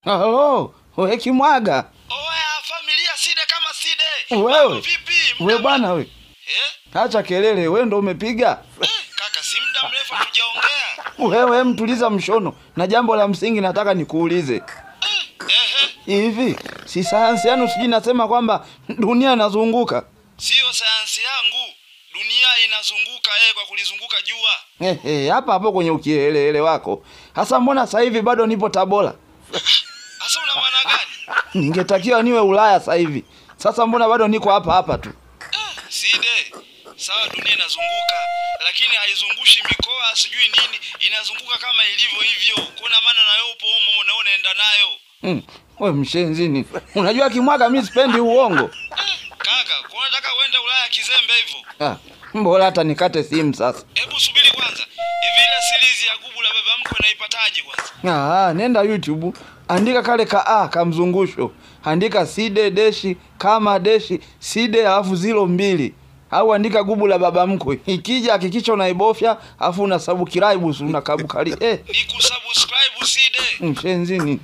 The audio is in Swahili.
Halo, we Kimwaga. Oya, familia Side kama Side. Wewe. Mambo vipi? We bwana we. Eh? Acha kelele, we ndo umepiga. Kaka, si muda mrefu hatujaongea. Wewe mtuliza mshono na jambo la msingi nataka nikuulize. Hivi, si sayansi yanu sijui nasema kwamba dunia inazunguka? Sio sayansi yangu. Dunia inazunguka kwa kulizunguka jua. Hapa hapo kwenye ukielele wako. Hasa mbona sasa hivi bado nipo Tabora? Hasa una maana gani? Ningetakiwa niwe Ulaya sasa hivi. Sasa mbona bado niko hapa hapa tu? Side, sawa dunia inazunguka, lakini haizungushi mikoa sijui nini, inazunguka kama ilivyo hivyo. Kuna maana na wewe upo humo na wewe unaenda nayo. We mshenzi ni. Unajua Kimwaga mimi sipendi uongo. Kaka, kwa unataka uende Ulaya kizembe hivyo? Mbona hata nikate simu sasa. Hebu subiri kwanza. Hivi ile series ya gubu la baba mkwe naipataje kwanza? Nenda YouTube, andika kale ka A kamzungusho. Andika Side deshi kama deshi Side alafu 02. Au andika gubu la baba mkwe. Ikija hakikisha unaibofya alafu unasubscribe unakabukali. Nikusubscribe Side. Mshenzi ni.